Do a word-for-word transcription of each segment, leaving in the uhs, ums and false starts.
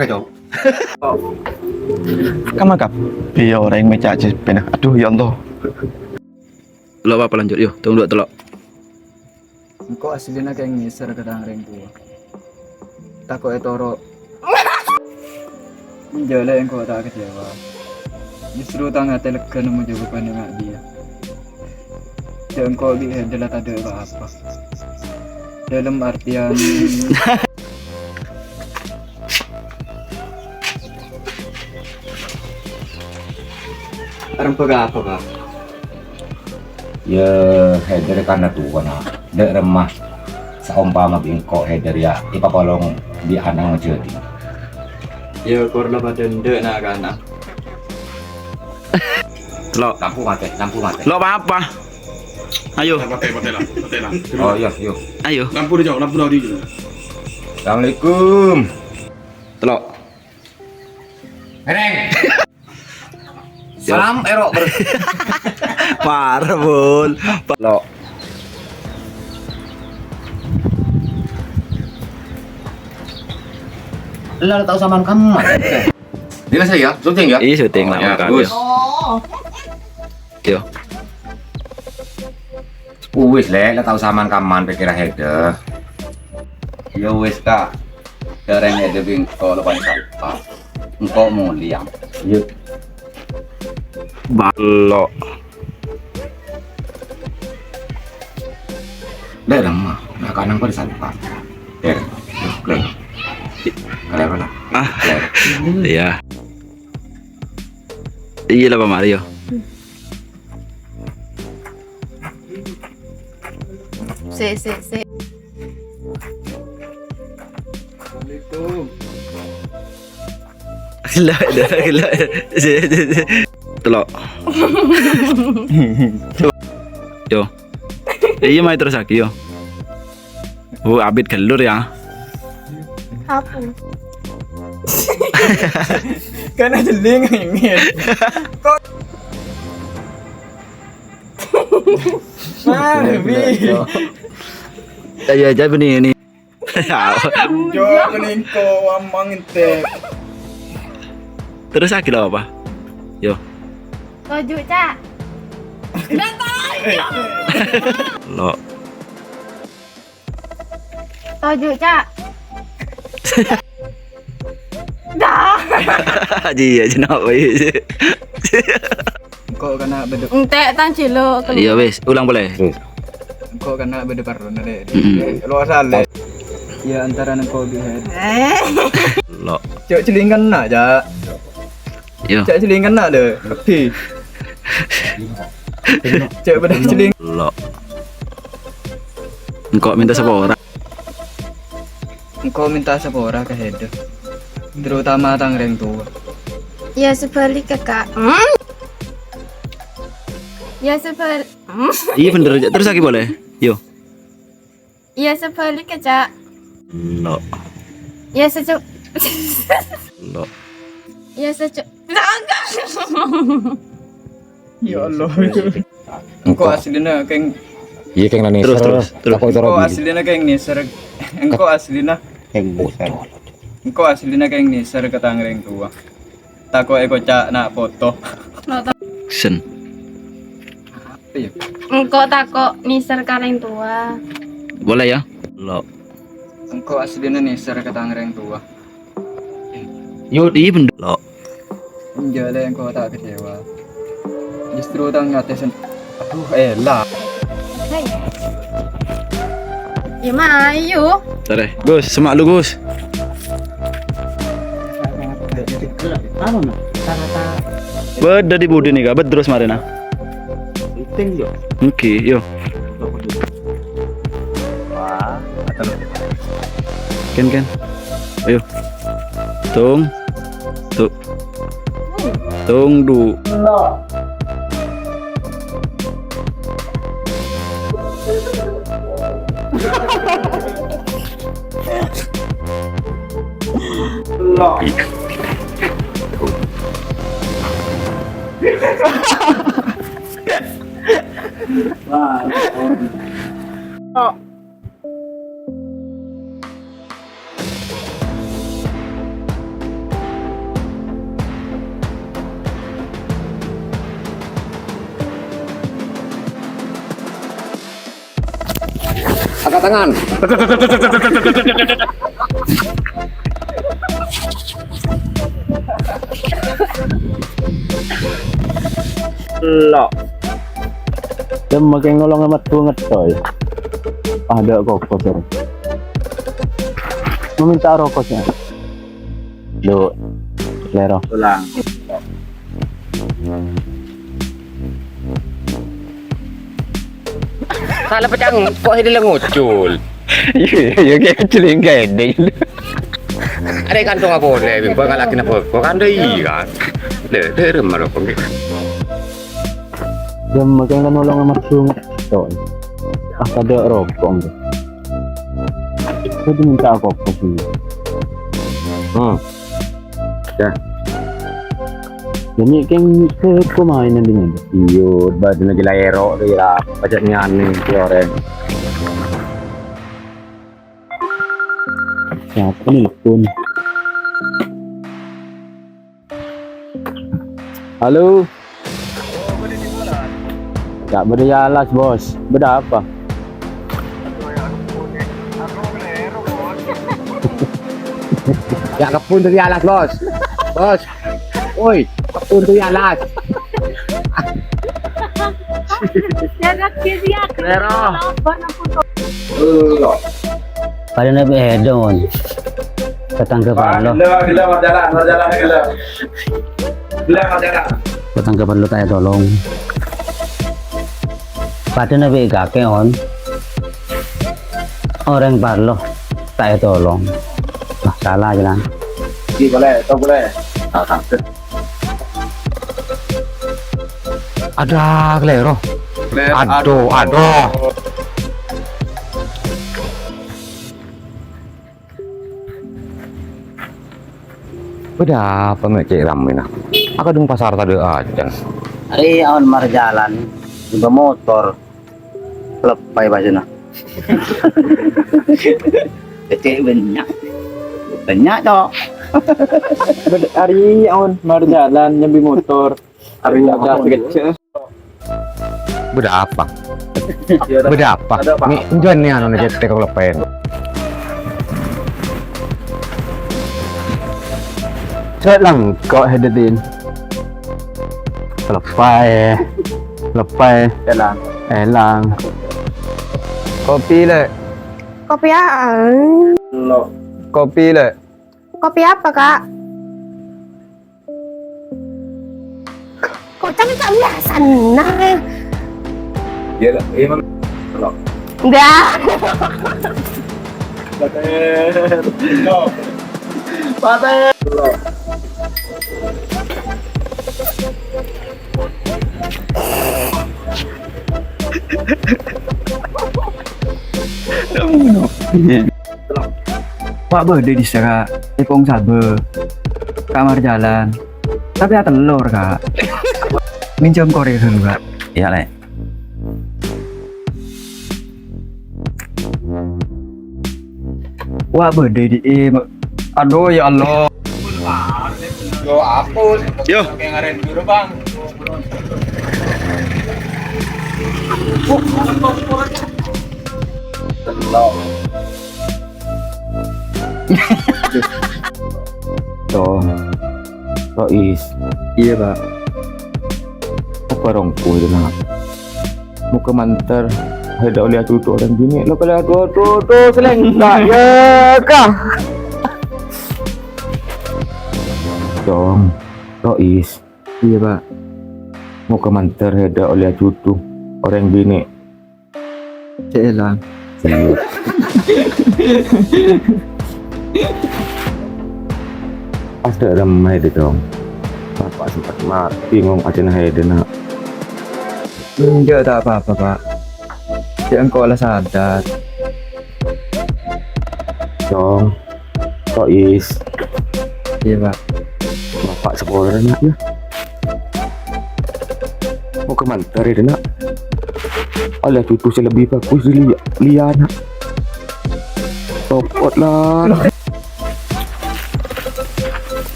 Kacau. Kamma kabbhi orèng mèca' jhâ' pèna. Aduh, ya Allah. Lo' apa lanjut, yo, tunggu dulu, tello'. Engko' asllina kèng nèser ka tang rèng towa. Tako' ètoro'. Jhâ' lè engko' ta' kecewa. Justru tang atè lega nemmo jawabanna nga' dhiyâ. Jhâ' engko' bi' Hedi la tadâ' pa-apa. Dâlem artèyan Arembhâghâ apa, Ka'? Ya, Haider kan la towa, Na'. Dâ' remma saompama bi' engko' Haider ya èpapolong bi' ana' majâdi. Ya, kor la padâ endâ' na'-kana'. Lo'. Lampu matè, lampu matè. Lo', apa? Ayo. Matè, matè la, matè la. Oh, iya, iya. Ayo. Lampu di jauh, lampu di jauh. Assalamualaikum. Tello'. Mereng. Salam, ero, ber- Parah, Bun. Lo'. Lo' tao saman kamma. Dina saya, syuting ya? Iya, syuting. Oh, lama ya, kali. Bagus. Yo. Wis, Lè', la tao saman kamma pèkkèra Haider. Ya wis, Ka'. Dâ' rèng Haider bi' engko' lo' padâ sapa. Engko' molèya. Yo. Bâllo'. Dâ' remma, na'-kana' padâ sapa. Lè', Lè'. Ada apa, Nak? Ah. Lè'. Iya. Iya la, Pak Mario. Sè, sè, sè. Assalamualaikum. Gila, gila, gila. Sè, sè, sè. Tello'. Yo. Iya, mai terus lagi, yo. Bu, abit ghellu ya. Apa? Kan jhelling ini. Kok Mari, Bi. Ayo aja, Beni, ini. Yo, meningko, amang ente. Terus lagi lo' apa? Yo. Toju', Cak. Lo'. Toju', Cak. Dah. Iya, jenapa, iya. Engko' kana' bâdâ. Ente' tang jhilo'. Iya, wis, ulang polè. Engko' kana' bâdâ parlona, Lè'. Mm-mm. Eh, lo' asal, Lè'. Ya, antara engko' bi' Hedi. Eh. Lo'. Cok, jhelling kana', Cak. Yo. Cak, jhelling kana', Lè'. Lebbi. Cak, padâ jhelling. Lo'. Engko' mènta sapora. Engko' mènta sapora ka Hedi. Terutama tang rèng towa. Ya, sebaliknya, Kak. Hmm? Ya, sebal-, hmm? Iya, bener, Cak. Terus lagi boleh? Yo. Ya, sebaliknya, Cak. Lo'. Ya, secu-, Lo'. Ya, secu-, Ya Allah. Engko' asllina kèng Iya, kèng la nèser. Terus, terus, terus. Tako' ètoro' Engko' bi'. Asllina kèng nèser. Engko' asllina. Kèng nèser. Engko' asllina kèng nèser ka tang rèng towa. Tako' èkoca' na' poto. Sen. Apa ya? Engko' tako' nèser ka rèng towa. Boleh ya? Lo'. Engko' asllina nèser ka tang rèng towa. Yo, iya bener. Lo'. Enjâ' lè' engko' ta' kecewa. Justru tang atè sen-, aduh, ella. Hei. Ya, mayu. Tare, Gus, semak lu, Gus. Bâdâ di budi nèka, bâdâ terros marèna. Penting, yo. Oke, yo. Wah, atau Ken, Ken. Ayo. Tung. Tu. Tung du. Angkat tangan. Lo. Dem makin ngolong amat banget, coy. Ada kokos, ya. Meminta rokok, ya. Lo, lero. Ulang. Sala pecang, kok ini ngucul. Iya, iya, kayak celing kayak ini. Ada kantong apa boleh, bang, kalau lagi napa, kok kan ada iya kan. Deh, deh, remar apa, nggih. Dem makin kan nolong amat banget, coy. Ah, ada rokok, nggih. Saya diminta apa, apa sih? Hmm. Ya. Jadi kan ke pemain nanti nanti. Iyo, badan lagi laero tuh ya. Pajak nyane si orang. Siapa nelpon? Halo. Gak bâdâ yâ alas, Bos. Bâdâ apa? Ya, kebbhun dâri alas, Bos. Bos. Woi, kebbhun dâri alas. Lèro. Padâ nèbâ èdon. Tatangghâ parlo. Gila, gila, marjalan, marjalan, gila. Gila, marjalan. Tatangghâ parlo ta' ètolong. Padâ nèbâ kakè, On. Orèng parlo ta' ètolong. Wah, sala jâ, Lan. Iki boleh, to boleh. Ah, sangkut. Ada, kalèro. Kalèro, aduh, aduh. Bâdâ apa mè' cè' rammèna? Akadhung pasar tadâ' ajân. Arè aon marjalan, jhâ' motor. Leppay pasèna. Cè' bânnya'. Bânnya', Cok. Bâdâ arè aon marjalan nyambi motor. Arè aon. Bâdâ apa? Bâdâ apa? Mè' jhâ' nè anu nè cè' tèko leppay. Cè' langko' hèdâ, Din. Leppay. Leppay. Èlang. Èlang. Kopi, Lè'. Kopi a-, Kopi, Lè'. Kopi apa, Kak? Kok cangkang biasana? Iya, lah. Iya, Mang. Loh. Enggak. Paten. Loh. Paten. Loh. Wa' bâdâ è dissa', Ka'. Tepong sabâ. Ka' marjalan. Tapè atellor, Ka'. Minjhâm korè ghâllu, Ka'. Iyâ, Lè'. Wa' bâdâ è di'i. Aduh, ya Allah. Yo, apus. Yo. Kayak ngaren dulu, Bang. Telok. Tong. Rois. Iyâ, Pak. Apa rongku itu, Nak? Moghâ mandhâr, hèdâ ollè adudu orèng binè', lo kala adudu, adudu, selengka, ya, kah? Tong, Rois. Iyâ, Pak. Moghâ mandhâr, hèdâ ollè adudu orèng binè'. Cè' èlang. Iyâ. Pas dâ' remma hèdâ, Tong. Bapa' sempat matè ngong atèna hèdâ, Nak. Enjâ', ta' apa-apa, Pak. Cè' engko' la sadar. Tong, Rois. Iyâ, Pak. Bapa' saporana, Nak, ya. Moghâ mandhâr, ya, Nak. Ollè adudu sè lebbi bhâghus dâri li-, liyâna. Copot, la.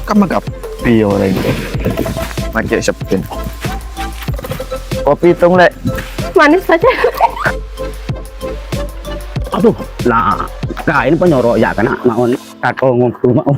Kamma kabbhi orèng. Maca seppèn. Kopi tong, Lè'. Manis saja. Aduh, lah, kaen penyoro ya kena maon kato ngodu maon.